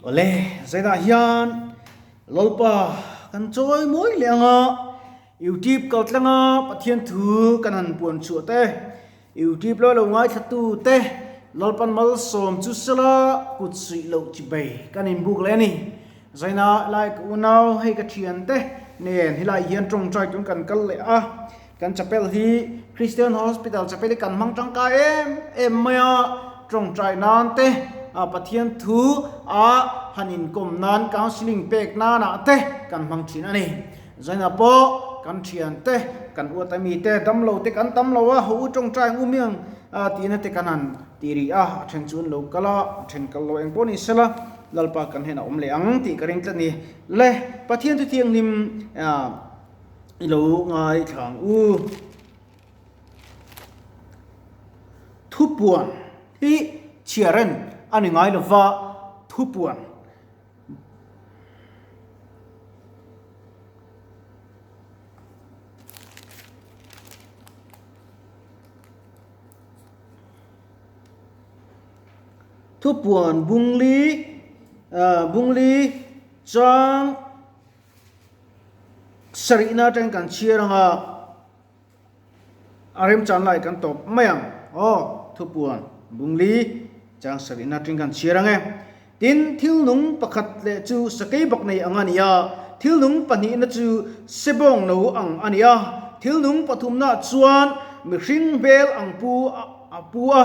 Awle, zainah hian Lalpa kan chawi mawi leh ang a, YouTube kaltlanga Pathian thu kan han puan chhuah te, YouTube lo lo ngaithlatu te Lalpan malsawm chu sela kut suih loh chi bei kan inbuk leh a ni. Zaina lai ka unau hei ka thian te nen helai hian tawngtai tun kan kal leh a, kan chapel hi Christian Hospital chapel hi kan hmang tangkai em em mai a, tawngtai nan te Pathian thu a han inkawm nan counselling pek nanah te kan hmang thin a ni. Zaina pawh kan thian te kan uat ami te damlo te kan tam lo a, ho u tawngtai ang u miang tihna te kan han ti rih a, a then chu an lo kal a, a then kal lo eng pawh ni sela. Lalpa kan hnenah awm leh ang tih ka ring tlat ni. Le, Pathian chu thianghlim i lo ngaithla ang u. Thupuan hi chhiaren a ni ngai lova, thupuan. Thupuan bungli bungli chang sarihna atangin kan chhiar ang a, a remchan lai kan tawp mai ang aw thupuan bungli chang sarihna atangin kan chhiar ang e. Tin, thil nung pakhat leh chu sakei bak nei ang a ni a, thil nung pahnihna chu sebawng no ang a ni a, thil nung pathumna chuan mihring hmel ang pu a pu a,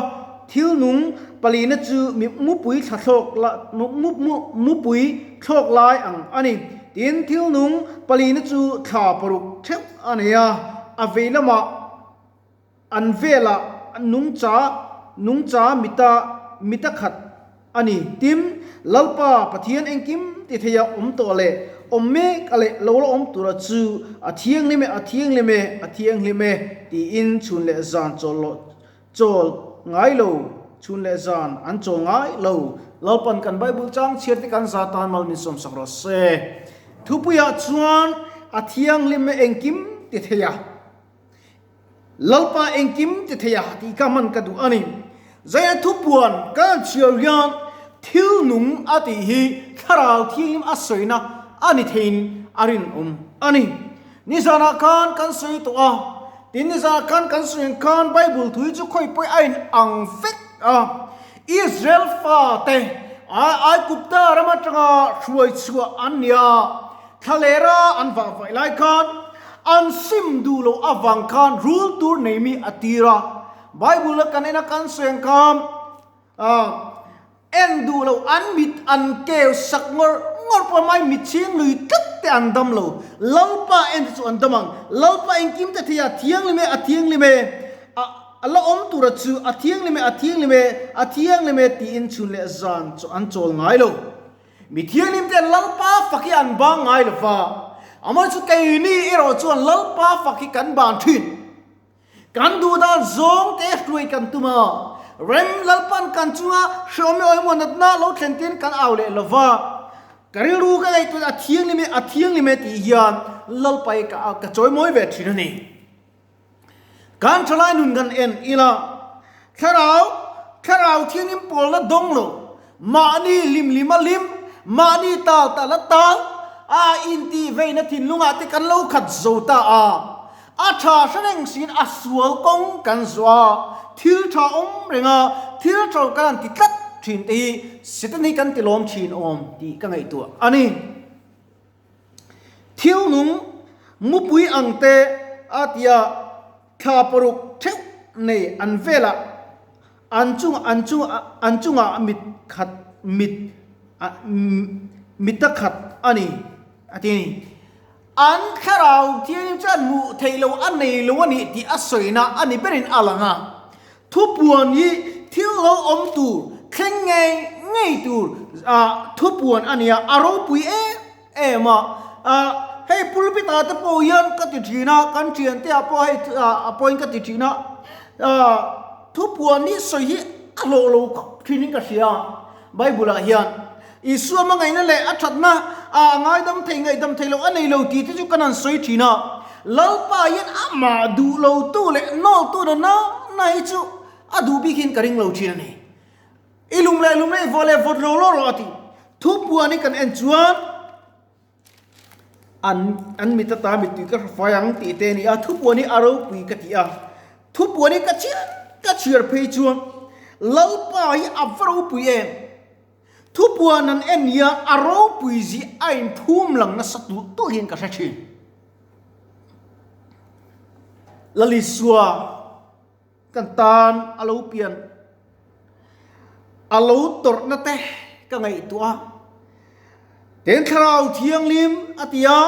thil nung palina chu mi mupui thla thlawk la mupui thlawk lai ang a ni. Tin, thil nung palina chu thla paruk theuh a nei a, a vei lamah An velah nungcha nungcha mita mita khat a ni. Tin, Lalpa Pathian engkim ti theia awm tawh leh awm mek a leh lo la awm tura chu a thianghlim e, a thianghlim e, a thianghlim e tiin chhun leh zan chawl loh chawl ngai lo, chhun leh zan an chawl ngai lo. Lalpan kan Bible chang chhiar te kan za tan mal min sawmsak rawh se. Thupuiah chuan a thianghlim e engkim ti theia. Lalpa engkim ti thei a tih ka hman ka duh a ni. Zaia thupuan kan chhiar hian thil nung a tih hi thlarau thianghlim a sawina a ni theiin a rinawm a ni. Nizanah khan kan sawi tawh a, tin nizanah khan kan sawi ang khan Bible thu hi chu khawi pawih a in ang vek a. Israel fate Aigupta ram atanga hruai chhuah an ni a. Thlalera an vah vaih lai khan an sim duh loh avang khan rul tur nei mi a tir a. Bible a kan en a kan sawi ang khan en duh loh an mit an keu sak ngawr ngawr pawh mai mit chhing lui tlat te an dam lo. Lalpa en te chu an dam ang. Lalpa engkim te thei a thianghlim e a thianghlim e a la awm tura chu a thianghlim e a thianghlim e a thianghlim e tiin chhun leh zan chu an chawl ngai lo. Mi thianghlim ten Lalpa fak hi an bang ngai lo va, amah chu keini erawh chuan Lalpa fak hi kan ban thin. Kan duh dan zawng te hruai kan tum a, rem Lalpan kan chunga hreawm e awemaw natna lo thlen tin kan au leh lo va. Ka rilru ka ngaihtuah a thianghlim e, a thianghlim e tih hian Lalpa hi ka chawimawi ve thin a ni. Kan thalai nun kan en ila, thlarau, thlarau thianghlim pawlna dawng lo, mahni hlim hlima hlim, mahni tal tala tal, a intih veina thinlungah te kan lo khat zo ta a. A tha hre reng siin a sual kawng kan zawh a, thil tha awm reng a, thil tha kan han ti tlat thin te hi Satan hi kan ti lawm thin awm tih ka ngaihtuah a ni. Thil nung mupui ang te a tia thla paruk theuh nei an velah an chung an chung an chungah mit khat mit mit a khat a ni a ti a ni. An thlarau thianghlim chuan hmuh theih loh a nei lo a nih tih a sawina a ni berin a lang a. Thupuan hi thil lo awm tur, thleng ngei ngei tur thupuan a ni a, a ropui em em a. Hei pulpit-ah te pawh hian ka ti thin a, kan thiante ah pawh hei a pawhin ka ti thin a, thupuan hi sawi hi a hlawh lo khawp thinin ka hria a, Bible-ah hian Isua hmangaihna leh a thatna a ngaidam thei ngaihdam thei lo a nei lo tih te chu kan han sawi thin a, Lalpa hian amah duh lo tu leh nawl tu na na na hi chu a duh bik hian ka ring lo thin a ni. I lum leh lum leh i vawh leh vawt lo lo rawh a ti. Thupuan hi kan en chuan an an mit ata mittui ka hre fai ang tih te a ni a, thupuan hi a ropui ka ti a, thupuan hi ka chiar ka chhiar phei chuan Lalpa hi a va ropui em? Thupuan an en hian a ropui zia a inphum lang nasa tulh tulh hian ka hre thin. Lalisua. Kan tan a lo pian, a lo tawrhna te ka ngaihtuah a, Tin Thlarau Thianghlim a ti a,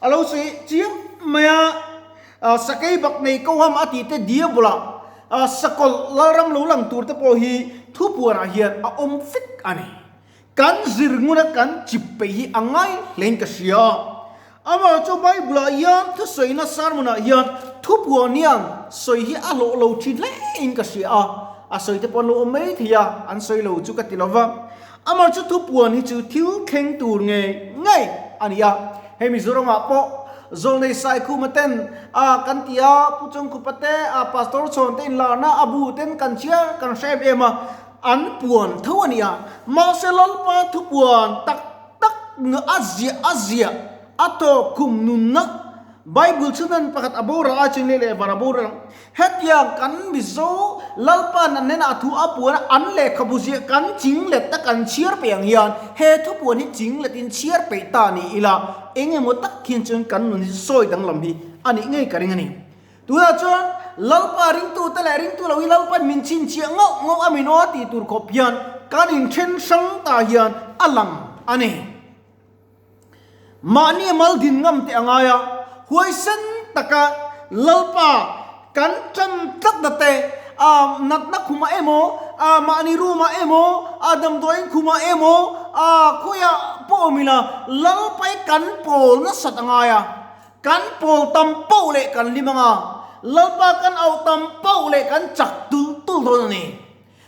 a lo sawi chiam mai a, sakei bak nei ko ham a tih te diabola sakawlh lalram lo lang tur te pawh hi thupuanah hian a awm vek a ni. Kan zir nguna kan chip peih hi a ngai hlein ka hria. Amah chu Bible-ah hian thusawina sermon-ah hian thupuan hian sawi hi a hlawh lo thin hlein ka hria a, a sawi te pawh an lo awm mai thei a, an sawi lo chu ka ti lo va. Amah chu thupuan hi chu thil thleng tur ngei ngei a ni a. Hei Mizoramah pawh Zawlnei Saikhuma ten a kan ti a, Pu Chawngkhupa te, a Pastor Chhawn te inlarna a bu ten kan chhiar kan hre em em a. An puan tho a ni a, mahse Lalpa thupuan tak tak a ziah a ziah a tawp khum nunna Bible chhunan pakhat a boral ai chuan leh leh var a boral ang. Hetiang kan Mizo Lalpa'n an hnenah a thu a puan a, an lehkhabu ziah kan ching let a kan chhiar peih ang hian he thupuan hi ching letin chhiar peih ta ni ila eng emaw tak hian chuan kan nun hi sawi danglam hi a nih ngei ka ring a ni. Tunah chuan Lalpa ringtute leh ringtu lo hi Lalpa'n min chhinchhiah ngauh ngauh a min aw tih tur khawp hian kan inthen hrang ta hian a lang a ni. Mahni a mal din ngam teh a ngai a, huaisen taka Lalpa kan tan tlatna te, a natna khumah emaw, a mahni room-ah emaw, a damdawiin khumah emaw, a khawiah pawh awm ila Lalpa hi kan pawl nasat a ngai a. Kan pawl tam poh leh kan hlim ang a, Lalpa kan auh tam poh leh kan chak tulh tulh dawn a ni.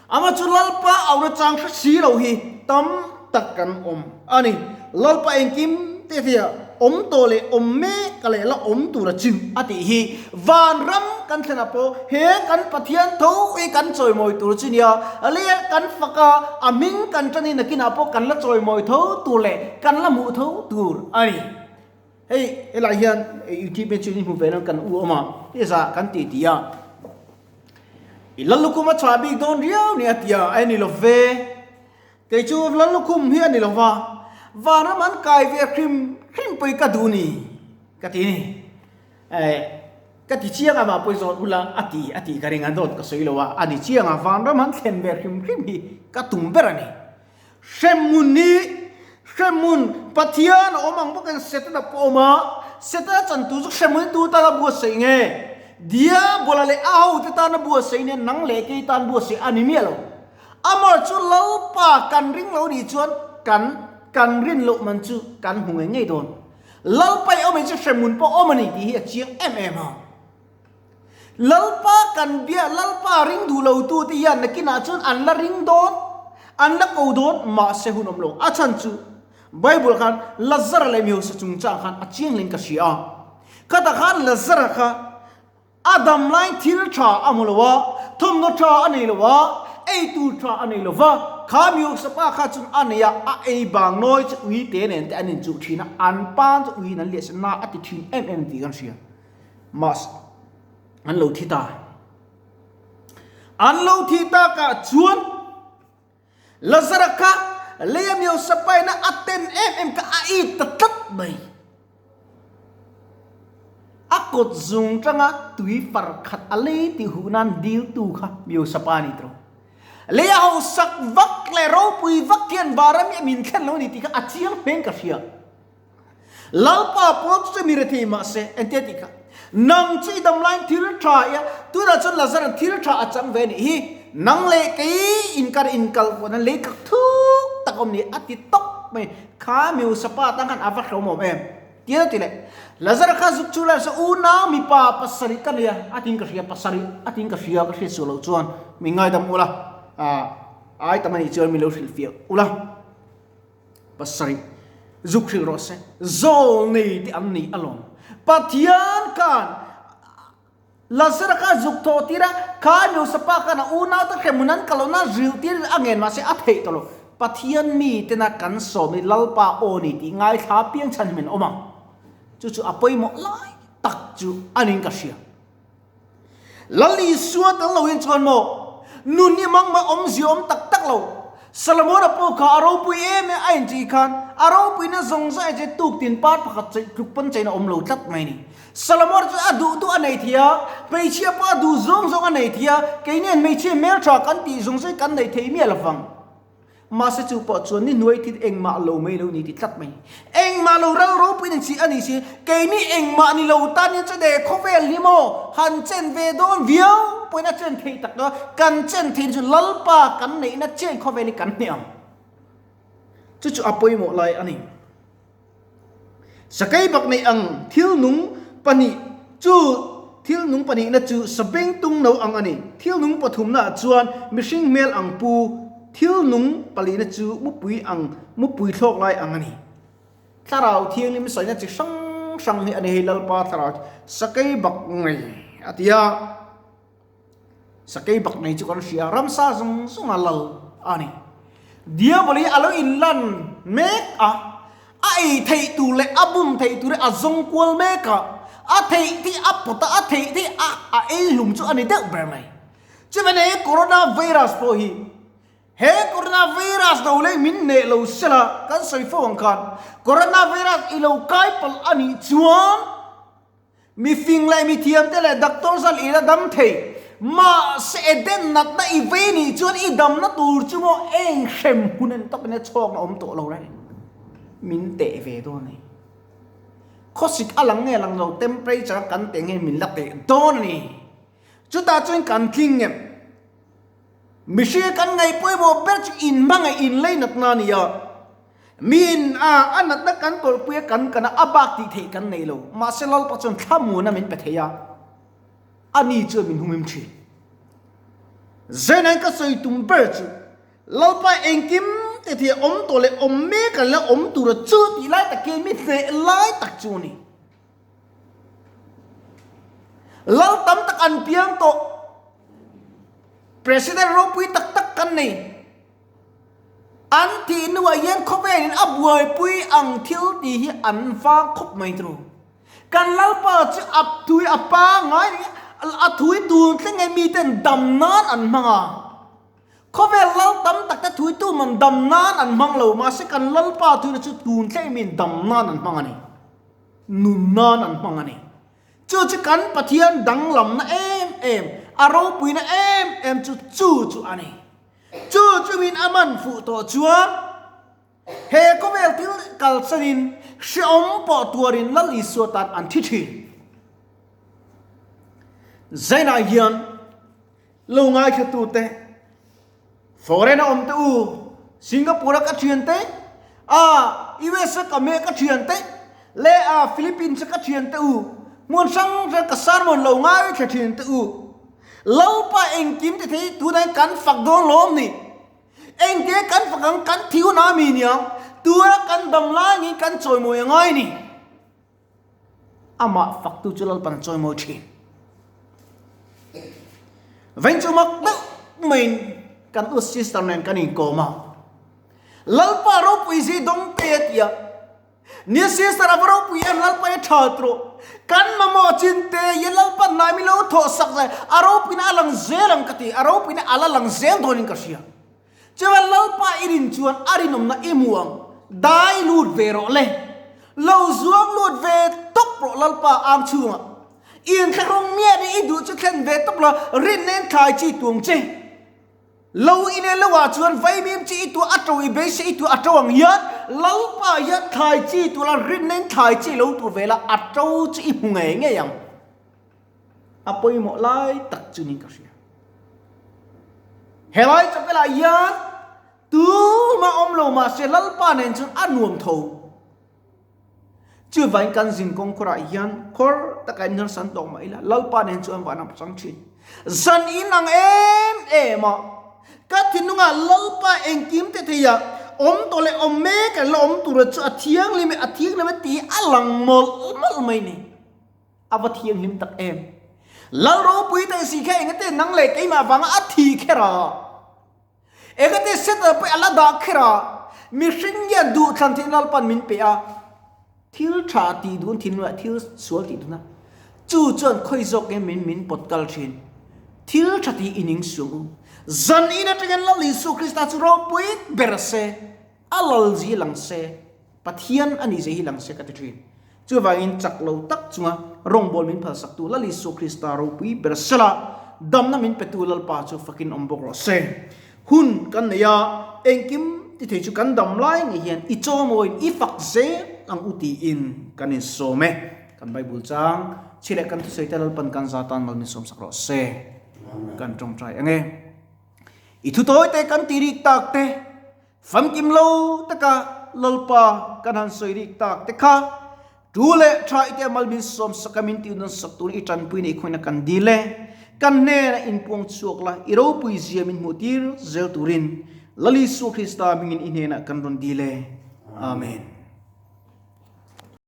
Amah chu Lalpa auhna chang hre si lo hi tam tak kan awm a ni. Lalpa engkim te theiha awm tawh leh awm mek leh la awm tur a chu a tih hi vanram kan thlenah pawh he kan Pathian tho hi kan chawimawi tur chu nia, leh kan fak a, a hming kan ṭanin nakinah pawh kan la chawimawi tho tur leh kan la hmuh tho tur a ni. Hei helai hian YouTube chu in hmu ve nan kan u awm a, ti za kan ti ti a. I Lallukhum a chah bik dawn riau ni a ti a, a ni lo ve. Kei chu Lallukhum hi a ni lo va, vanram an kai ve hrim hrim pawh hi ka duh ni ka ti ni. Eh ka ti chiang a mah pawh i zawt ula a ti a ti ka ring a, dawt ka sawi lo a, a ni chiang a, vanram an thlen ve hrim hrim hi ka tum ber a ni. Hremhmun hi Hremhmun Pathian a awm ang bawkin Setana pawh a awm a, Setana chantu chu Hremhmun tu tana buatsaih nge? Diabola leh a hote tana buatsaih nen nang leh kei tan buatsaih a ni miah lo. Amar chu Lalpa kan ring lo nih chuan kan kan rin loh man chu kan hmu ngei ngei dawn. Lalpa i awm hi chu Hremhmun pawh awm a ni tih hi a chiang em em a. Lalpa kan bia, Lalpa ring duh lo tu te hian nakinah chuan an la ring dawn, an la ko dawn, mahse hun awm lo. A chhan chu Bible khan Lazara leh Miosa chungchang khan a chiang hlein ka hria a. Khatah khan Lazara kha a dam laiin thil tha a hmu lo a, thawmhnaw tha a nei lo a, ei tur tha a nei lo va, kha Miosa pa kha chuan a nei a, a ei bang nawi chu ui te nen te an inchuh thin a, an pan chu uiin an liahse na a ti thin em em tih kan hria. Mahse, an lo thi ta. An lo thi takah chuan Lazara kha leia miosa paina a ten em em kha a it ta tlat mai. A kawt zung tanga tui far khat a lei tih huh nan diltu kha miosa pa ni tawh. Leia hausak vak leh ropui vak hian vara mi a min thlen lo ni tih kha a chiang hmeng ka hria. Lalpa pawl chu chu mi rethei mahse, engtia tih kha? Nang chu i dam laiin thil tha i a, tunah chuan Lazara'n thil tha a chang ve a nih hi. Nang leh kei inkar inkal pawh nan lei kak thuk tak awm ni a ti tawp mai. Kha mi Usapa tan khan a va hlawm awm em? Tia ti leh. Lazara kha zuk chu la se unau mipa pasarih ka nei a, a tiin ka hria, pasarih a tiin ka hria ka hriat suh loh chuan min ngaidam ula, ai tam a nih chuan min lo hrilhfiah ula. Pasarih, zuk hrilh rawh se, zawl nei te an nei alawm. Pathian khan Lazara kha zuk thawh tir a, kha Josepha khan a unau te hremhmun an kal lohna zilh tir a ngen mahse a theih tawh lo. Pathian mi tena kan sawm hi Lalpa aw ni tih ngaithla piang chhan hi min awm ang. Chu chu a pawimawh lai tak chu a niin ka hria. Lal Isua tel loin chuan maw nun hi mang mah awmzia awm tak tak lo. Solomon-a pawh kha a ropui em em a inchei khan a ropuina zawng zawng inchei tuk tin par pakhat chei tluk pawn cheina awm lo tlat mai a ni. Solomon chu a duh duh a nei thei a, hmeichhia pawh a duh zawng zawng a nei thei a, keinian hmeichhia hmeltha kan tih zawng zawng hi kan nei thei miah lovang. Mahse chu pawh chuan ni hnuai thil engmah lo mai lo ni ti tlat mai. Engmah lo ral ropui nen chi a ni si, keini engmah ni lo tan hian chuan e khawvel hi maw han chen ve dawn viau pawhin a chen theih tak a, kan chen theih chu Lalpa kan neihna chen khawvel hi kan hneh ang. Chu chu a pawimawh lai a ni. Sakei bak neih ang thil nung pahnih chu thil nung pahnihna chu sabengtung no ang a ni. Thil nung pathumnaah chuan mihring hmel ang pu, thil nung palihna chu mupui ang mupui thlawk lai ang a ni. Thlarau Thianghlim sawina chi hrang hrang hi a ni hei Lalpa Thlarau sakei bak ngei a ti a. Sakei bak nei chu kan hria, ramsa zawng zawng a lal a ni. Diabol hi a lo inlan mek a, a ei theih tur leh a bum theih tur hi a zawng kual mek a, a theih theih a pawt a, a theih theih a a ei hlum chu a ni deuh ber mai. Chuvangin he corona virus pawh hi, he corona virus lo lei min neh lo sela kan sawi fo ang khan, corona virus i lo kai palh a nih chuan, Mi fing leh mi thiam te leh doctor zal i la dam thei. Mahse Eden natna i vei nih chuan i damna tur chu maw eng hrem hun en tawp in a chhawkna awm tawh lo reng. Min teh ve dawn a ni. Khawsik a lang nge lang lo temperature a kan teh nge min la teh dawn a ni. Chutah chuan kan tling em? Mihring kan ngaih pawimawh ber chu inhmangaih inleinatna a ni a. Miin a a natna kan tawlhpui a kan kana a bak tih theih kan nei lo. Mahse Lalpa chuan thlamuana min pe thei a, ani chuan min humhim thin. Zainain ka sawi tum ber chu Lalpa engkim te thei awm tawh leh awm mek a la awm tura chu tih lai tak hian mi hneh lai tak chu a ni. Lal tam tak an piang tawh. President ropui tak tak kan nei. An tih hnuah hian khawvelin a buaipui ang thil tih hi an vang khawp mai turu. Kan Lalpa chu a thui a pangai a thui tun thleng nge miten dam nan an hmang a. Khawvel lal tam tak te thui tu man dam nan an hmang lo mahse kan Lalpa thuina chu tun thleng miin dam nan an hmang a ni. Nun nan an hmang a ni. Chu chu kan Pathian danglamna em em, a ropuina em em chu chu chu a ni. Chu chumin a man fuh tawh chuan he khawvel thil kalsanin hrehawm pawh tuarin Lal Isua tan an thi thin. Zainah hian lo ngaithlatute, foreign a awm te u, Singapore a ka thian te, a US a ka meh ka thian te, leh a Philippines a ka thian te u, hmun hrang hrang ka sermon lo ngaithla thin te u, Lalpa engkim ti thei tunah kan fak dawn lawm ni. Engte kan fak ang kan thi hun a mi niang tuna kan dam lai angin kan chawimawi a ngai ni. Amah faktu chu Lalpan a chawimawi thin. Vain chu mak deuh maiin kan u sister nen kan inkawm a. Lalpa ropui zi dawng te a ti a. Nia sister a va ropui em Lalpa i tha trawh. Kan mamawh chin te i Lalpa hnai mi lo thawh sak zai a ropuina a lang zel ang ka ti a ropuina a la lang zel dawnin ka hria. Chuan Lalpa i rin chuan a rinawmna i hmu ang dai lut ve rawh le. Lo zuam lut ve tawp rawh Lalpa ang chhungah. Inthlahrung miah nih i duh chu thlen ve tawp la rinna in thlai chi tuang che. Lo in e lo ah chuan vaimim chi i tuah a to i beisei i tuah a to ang hian Lalpa hian thlai chi tur a rinna in thlai chi lo tur vel a a to chu i hmu ngei ngei ang. A pawimawh lai tak chu niin ka hria. Helai chapel ah hian tumah awm lo mahse Lalpa nen chuan a nuam tho. Chuvain kan zin kawng khawrah hian khawr taka in hnarsan tawk mah ila Lalpa nen chuan van a chang thin. Zan in ang em em a, ka thinlungah Lalpa engkim te thei a, awm tawh leh awm mek a la awm tura chu a thianghlim e, a thianghlim e tih a lang mawlh mawlh mai ni. A va thianghlim tak em. Lal ropui teh si kha engate nang leh keimah vanga a thi kher a. Engati Setana pawh a la dah kher a, mihring hian duhthlan theihna Lalpan min pe a, thil tha tih duhna thinlungah thil sual tih duhna, chu chuan khawi zawk nge min min pawt kal thin. Thil tha tih i ning suang u. Zan in atangin Lal Isua Krista chu ropui ber se, a lal zi lang se, Pathian a nih zia hi lang se ka ti thin. Chuvangin chak lo tak chunga rawngbâwl min phalsaktu Lal Isua Krista ropui ber sela damna min petu Lalpa chu fakin awm bawk rawh se. Hun kan nei a, engkim ti thei chu kan dam lai ngei hian i chawmawiin i fak zel ang u tiin kan insawm e. Kan Bible chang chhi leh kan thusawi te Lalpan kan za tan mal min sawmsak rawh se. Kan tawngtai ang e. I thutawi te kan ti rik tak te. Famkim lo taka Lalpa kan han sawi rik tak te kha tu leh tha i te mal min sawm sak a min tih nawn sak turin i tanpui nei khawina kan dil e. Kan hnenah inpuang chhuak la i ropui zia min hmuh tir zel turin Lal Isua Krista hmingin i hnenah kan rawn dil e. Amen.